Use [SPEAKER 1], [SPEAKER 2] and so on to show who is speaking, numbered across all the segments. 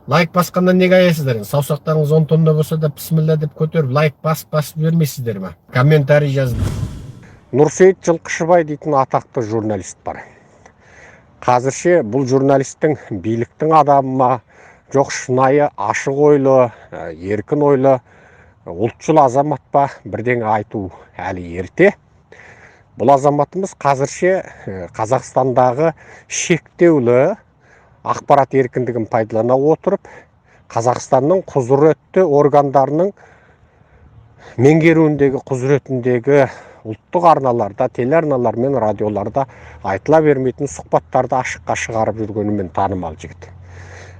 [SPEAKER 1] Лайк басқаннан неге аяйсыздар енді? Саусақтарыңыз 10 тонна болса да, пісміллә деп көтеріп, лайк басып басып жібермейсіздер ма? Комментарий жазып. Нұрсейіт Жылқышыбай дейтін атақты журналист бар. Қазірше бұл журналисттің биліктің адамы ма, жоқ шынайы ашық ойлы, еркін ойлы, ұлтшыл азамат па, бірдеңе айту әлі ерте. Бұл азаматымыз қазірше Қазақстандағы шектеулі ақпарат еркіндігін пайдалана отырып, Қазақстанның құзыретті органдарының меңгеруіндегі, құзыретіндегі ұлттық арналарда, телеарналар мен радиоларда айтыла бермейтін сұхбаттарды ашыққа шығарып жүргенімен танымал жігіт.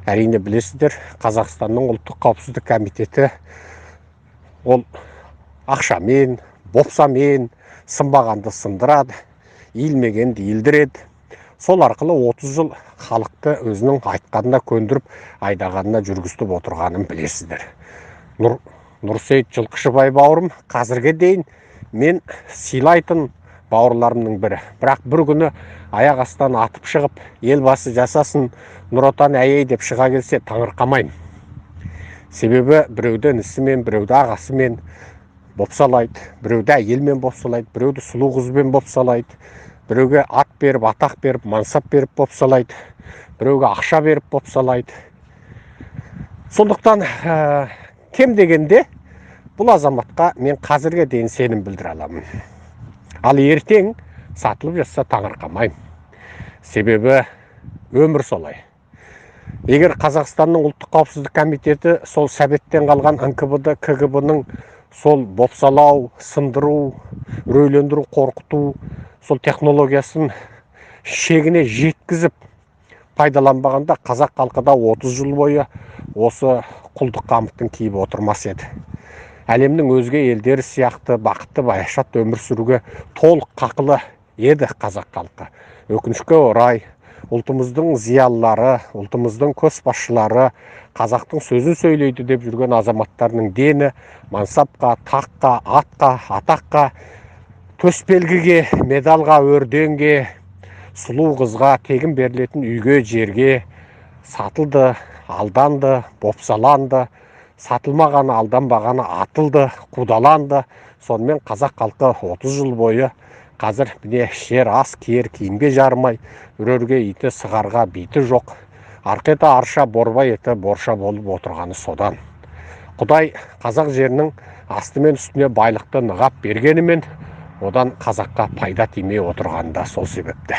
[SPEAKER 1] Әрине, білесіздер, Қазақстанның ұлттық қауіпсіздік комитеті ол ақшамен, бопсамен сынбағанды сындырады, иілмегенді иілдіреді. Сол арқылы 30 жыл халықты өзінің айтқанына көндіріп, айдағанына жүргізіп отырғанын білесіздер. Нұрсейіт Жылқышыбай бауырым қазірге дейін мен сыйлайтын бауырларымның бірі. Бірақ бір күні аяқ астынан атып шығып, «Елбасы жасасын, Нұр Отан әйей» деп шыға келсе, таңырқамаймын. Себебі біреуді інісімен, біреуді ағасымен бопсалайды, біреуді әйелмен бопсалайды, біреуді сұлу қызбен бопсалайды, біреуге ат беріп, атақ беріп, мансап беріп бопсалайды, біреуге ақша беріп бопсалайды. Сондықтан кем дегенде бұл азаматқа мен қазірге дейін сенім білдіре аламын. Ал ертең сатылып жатса, таңырқамаймын, себебі өмір солай. Егер Қазақстанның ұлттық қауіпсіздік комитеті сол советтен қалған НКВД, КГБ ның сол бопсалау, сындыру, үрейлендіру, қорқыту сол технологиясын шегіне жеткізіп пайдаланбағанда, қазақ халқы да 30 жыл бойы осы құлдық қамытын киіп отырмас еді. Әлемнің өзге елдері сияқты бақытты, баяшат өмір сүруге толық қақылы еді қазақ халқы. Өкінішке орай, ұлтымыздың зиялылары, ұлтымыздың көшбасшылары, қазақтың сөзін сөйлейді деп жүрген азаматтарының дені мансапқа, таққа, атқа, атаққа, төсбелгіге, медальға, орденге, сұлу қызға, тегін берілетін үйге, жерге сатылды, алданды, бопсаланды. Сатылмағаны, алданбағаны атылды, қудаланды. Сонымен қазақ халқы 30 жыл бойы қазір, міне, ішер ас, киер киімге жарымай, үрерге иті, сығарға биті жоқ, арқа еті арша, борбай еті борша болып отырғаны содан. Құдай қазақ жерінің асты мен үстіне байлықты нығап бергенімен, одан қазаққа пайда тимей отырғаны да сол себепті.